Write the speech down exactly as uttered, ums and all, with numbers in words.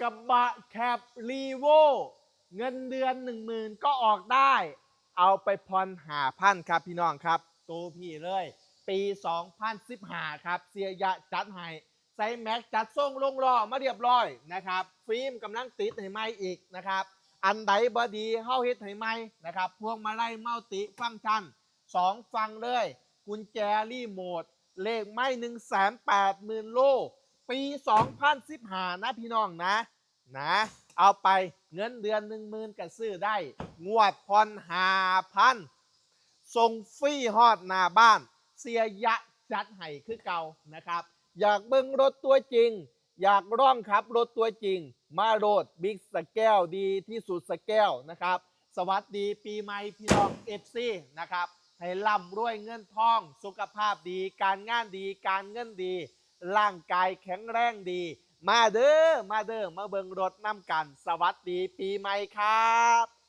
กระบะแคปรีโวเงินเดือนหนึ่งหมื่นก็ออกได้ เอาไปผ่อนห้าพันครับพี่น้องครับ ตัวพี่เลย ปี สองพันสิบห้า ครับ เสียยะจัดให้ ใส่แม็กจัดทรงลงล้อมาเรียบร้อยนะครับ ฟิล์มกำลังติดให้ใหม่อีกนะครับ อันใดบ่ดีเฮาเฮ็ดให้ใหม่นะครับ พวงมาลัยมัลติฟังก์ชันสองฝั่งเลย กุญแจรีโมท เลขไม้หนึ่งแสนแปดหมื่นโล ปี สองพันสิบห้า นะพี่น้องนะ นะ เอาไปเงินเดือนหนึ่งหมื่นก็ซื้อได้ งวดผ่อนห้าพัน ส่งฟรีฮอดหน้าบ้าน เสียยะจัดให้คือเก่านะครับ อยากเบิ่งรถตัวจริง อยากลองขับรถตัวจริง มาโลดบิ๊กสแกลดีที่สุดสแกลนะครับ สวัสดีปีใหม่พี่น้อง เอฟซี นะครับ ให้ร่ำรวยเงินทอง สุขภาพดี การงานดี การเงินดี ร่างกายแข็งแรงดี มาเด้อ มาเด้อ มาเบิ่งรถนำกัน สวัสดีปีใหม่ครับ